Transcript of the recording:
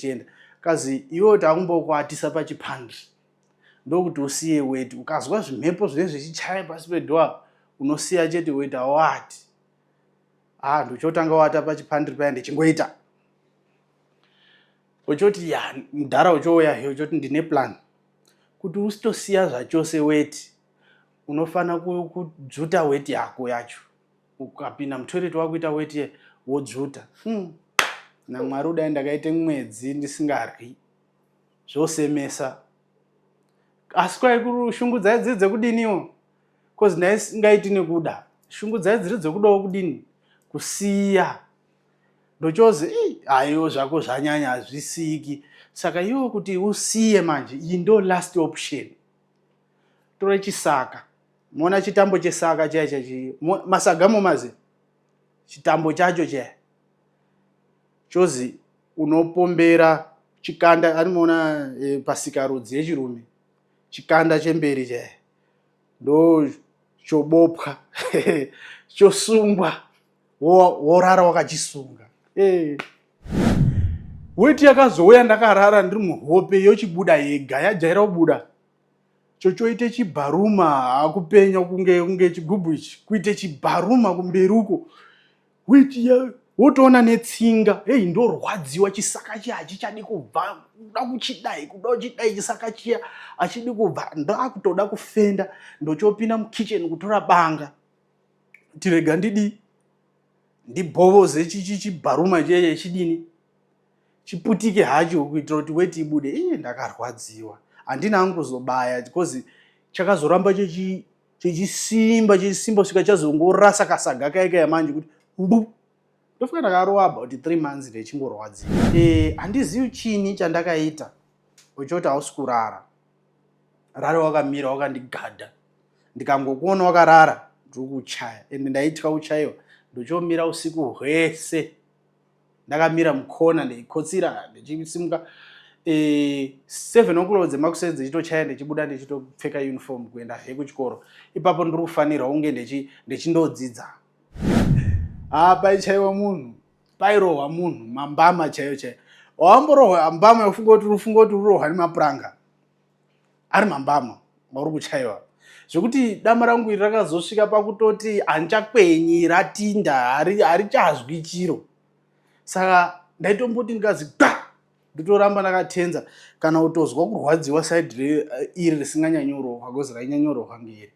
Tienda kazi iwe takumbokuatisa pachipandri ndokuti usiye weti. Ukazwa zvimhepo zvinenge zvichichaya pasi pedhoa unosiya chete weti awati. Ah, ndochotanga wata pachipandri paya ndichingoita. Uchoti ya mudhara uchouya he uchoti ndine plan. Kuti usitosiya zvachose weti unofana kudzvuta weti yako yacho. Ukapinda mutoilet wakuita weti wodzvuta. NaMwari udai ndakaite mwedzi ndisingaryi. Zvosemesa. Asi kwai shungu dzai dziri dzekudiniwo? Cause ndaisingaiti nekuda. Shungu dzai dziri dzekudawo kudini? Kusiya. Ndochozi, aiwo zvako zvanyanya hazvisiyiki. Saka iwo kuti usiye manje, iyi ndo last option. Tora chisaka. Mona chitambo chesaka chaya chachi masaga momazi. Chitambo chacho chaya. Chozi unopombera chikanda animoona e, pasikarudzi yechirume. Chikanda chemberi chaya. Ndo chobopwa. Chosungwa. Worara wakachisunga. Eh. Weti yakazouya ndakarara ndiri muhope yochibuda yega yajaira kubuda. Chochoite chibharuma akupenya kunge kunge chigubhu ichi kuite chibharuma kumberi uko. Weti ya wotoona netsinga hei ndorwadziwa chisaka chiya hachichadi kubva kuda kuchidai kuda kuchidai chisaka chiya achidi kubva ndakutoda kufenda ndochopinda mukitchen kutora banga tirega ndidii ndibhovoze chibharuma cheye chidini chiputike hacho kuitira kuti weti ibude. Ii ndakarwadziwa, handina hangu kuzobaya because chakazoramba chichisimba chichisimba kusvika chazongorasa kasaga kaya kaya manje kuti mbu. Ndofunga ndakarova about 3 months ndechingorwadziwa. Handizivi chini chandakaita uchoti hausi kurara. Rara wakamira wakandigadha. Ndikangokuona wakarara ndiri kuchaya ende ndaitya kuchayiwa. Ndochomira usiku hwese ndakamira mukona ndichikotsira ndichisimuka 7 o'clock dzemakuseni dzichitochaya ndichibuda ndichitopfeka uniform kuenda he kuchikoro. Ipapo ndiri kufanirwa kunge ndichindodzidza. Paichaiwa munhu, pairohwa munhu mambama chaiyo chaiyo. Wamborohwa mbama ufunga kuti ufunga kuti urohwa nemapuranga ari mambama mauri kuchaiwa zvekuti dama rangu iri rakazosvika pakutoti handichakwenyi ratinda harichazwi chiro. Saka ndaitomboti ndikazi gwa ndotoramba ndakatenza kana kutozwa kurwadziwa side iri risinganyanyorohwa because rainyanyorohwa ngeri.